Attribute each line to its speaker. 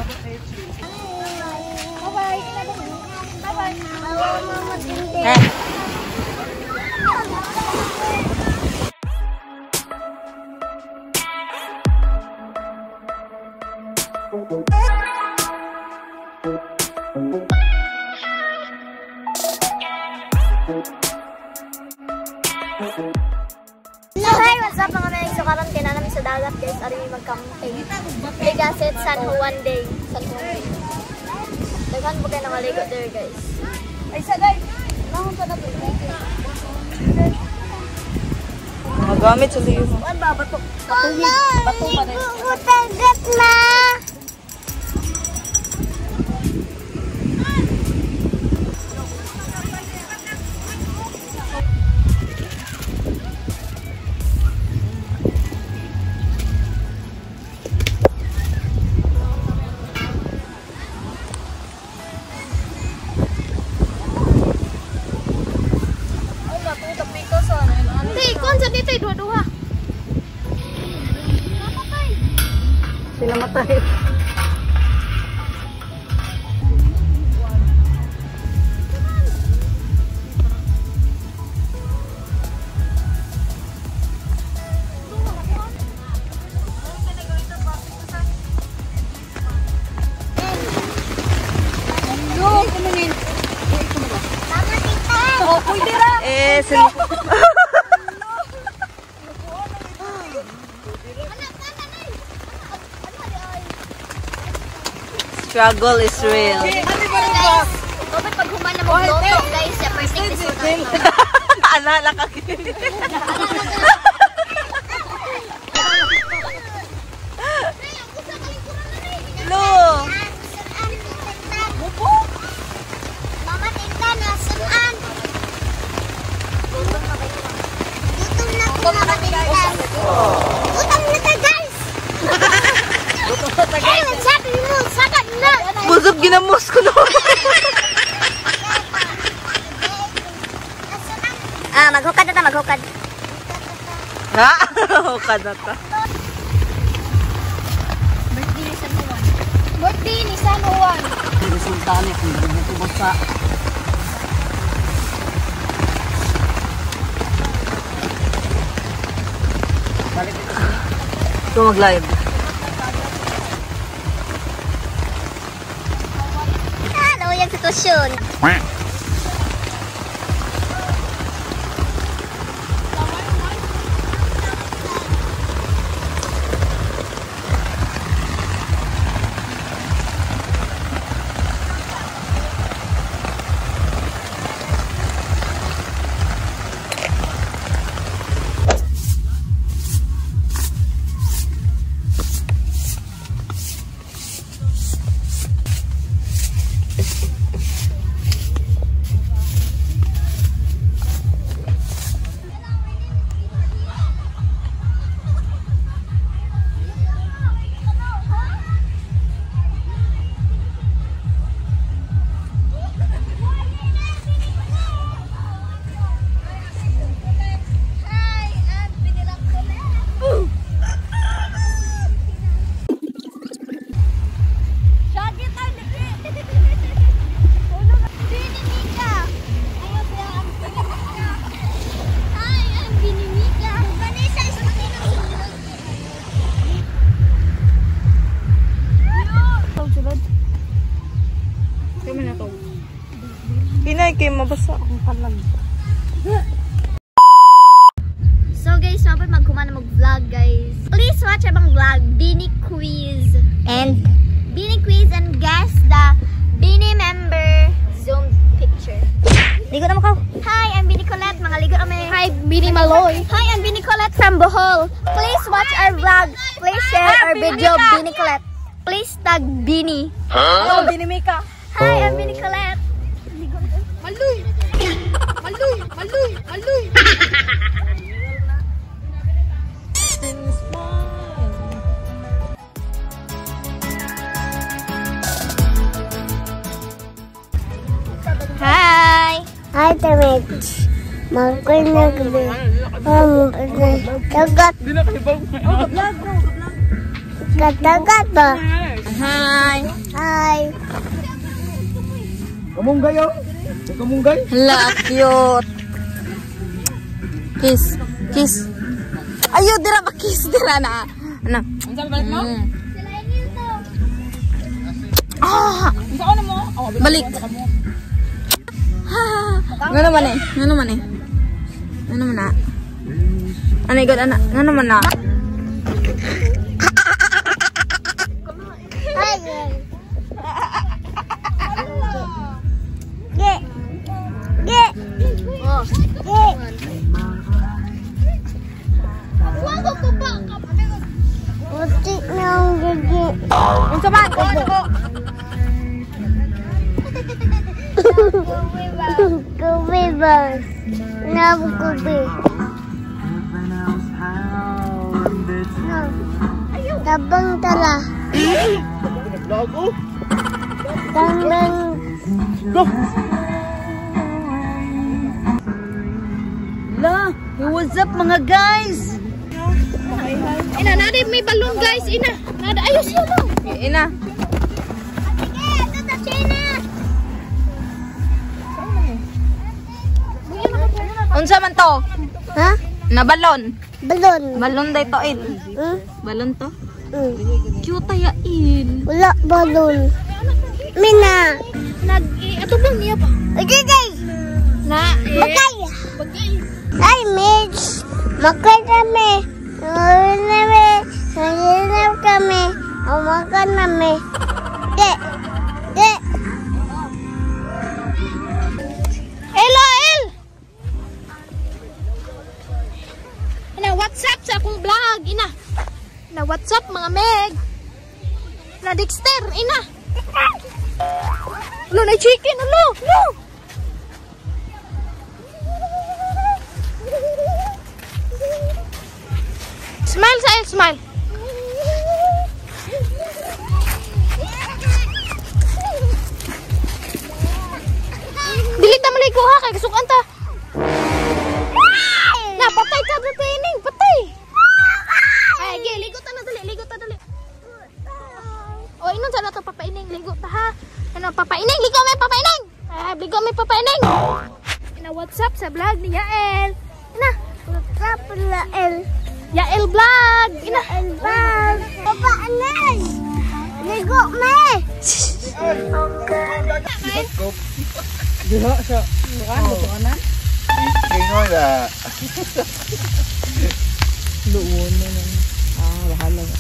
Speaker 1: Bye-bye. Bye-bye.
Speaker 2: So hi, what's up mga men? So karon kay na namin sa dagat guys, ari mi mag-camping. Ligaset San Juan Day. San Juan Day. Daghan po kayo nakaligo there guys.
Speaker 1: Ay sa day. Nahon pa na to.
Speaker 3: Mga gamit sa liyo.
Speaker 1: Kuan ba bato? Batuhig. Bato pa rin.
Speaker 2: Utagat na. Dua-dua.
Speaker 3: Sila matay.
Speaker 1: Oh, pwede ra.
Speaker 3: Eh, sila. Struggle is real.
Speaker 2: Guys, dapat pag human na magluto guys, sa perfect is
Speaker 3: Alala ka. Lo.
Speaker 2: Bupo. Mama tinta na sunan. Gutom na ko mga tinta. Gutom na ta guys. Gutom na ta guys. Sabi mo, sakat na.
Speaker 3: Busog ginamos ko no.
Speaker 2: Ah, maghukad na ta, maghukad.
Speaker 3: Ha? Hukad na ta.
Speaker 2: Birthday ni San Juan. Birthday ni San Juan.
Speaker 3: Resulta niya kung hindi ito basa. Ito mag-live.
Speaker 2: Hello, yung sitwasyon. Hi, I'm Pinilak Colette. Shaggy tayo, Bini Mika. Ayaw siya, I'm Bini Mika. Hi, I'm Bini Mika. Vanessa is matinong sulod.
Speaker 3: Pinay kay mabasa akong kalag.
Speaker 2: So guys, mapay magkuman na mag-vlog guys. Please watch among vlog, Bini Quiz. And Bini Quiz and guess the Bini member Zoom picture. Ligo na mo ka. Hi, I'm Bini Colette. Mga ligo kami.
Speaker 1: Hi, Bini Maloy.
Speaker 2: Hi, I'm Bini Colette from Bohol. Please watch our vlog. Please share our video, Bini Colette. Please tag Bini.
Speaker 3: Oh, Bini Mika.
Speaker 2: Hi, I'm Bini Colette.
Speaker 1: Maloy. Maloy, maloy, maloy.
Speaker 2: Hi.
Speaker 4: Hi, Tamit. Magkulag. Dagat. Kata-kata.
Speaker 3: Hi.
Speaker 4: Hi.
Speaker 5: Kamunggay oh. Kamunggay.
Speaker 3: Hala, cute. Kiss. Kiss. Ayo, dira ba kiss dira na. Ano? Mm. Ah! Balik. Nga naman eh. Nga naman eh. Nga naman na. Ano god ana? Nga naman na.
Speaker 4: Hi. Ge. Ge. Ge. Butik ng gigi.
Speaker 3: Unsa man? Ko.
Speaker 4: Kubi ba? Nab kubi. No. Tabang tala. Tabang.
Speaker 1: La, what's up mga guys?
Speaker 2: Ina, nada may balon guys. Ina, nada ayos yun.
Speaker 3: Ina.
Speaker 2: Sige, ito ta China.
Speaker 3: Unsa man to?
Speaker 4: Ha?
Speaker 3: Na balon.
Speaker 4: Balon.
Speaker 3: Balon day to il.
Speaker 4: Hmm?
Speaker 3: Balon to?
Speaker 4: Hmm.
Speaker 3: Cute ya il.
Speaker 4: Wala balon. Mina.
Speaker 2: Nag ato bang niya ba?
Speaker 4: Ujijay.
Speaker 2: Na, eh.
Speaker 4: Bagay.
Speaker 2: Bagay.
Speaker 4: Hi, Mitch. Makay kami. Kami. Nanginap kami. Umakan kami. De. De.
Speaker 2: Elo, El! Ina, what's up sa akong vlog? Ina. Ina, what's up mga meg? Na Dexter, ina. Ano na chicken, ano? No. Smile sa El, smile. Dili ta maligo ha kay kasukan ta. Na patay ka sa training, patay. Ay, ge, ligo ta na dali, ligo ta dali. O inon sa na to papaining, ligo ta ha. Ano papaining, ligo may papaining. Ay, ligo may papaining. Ina what's up sa vlog ni Yael. Ina,
Speaker 4: What's up, Lael?
Speaker 2: Yael vlog. Ina,
Speaker 4: Vlog. Papa, anay. Ligo, me.
Speaker 5: Diha siya.
Speaker 6: Ingoy na.
Speaker 3: Luon na lang. Ah, bahala na.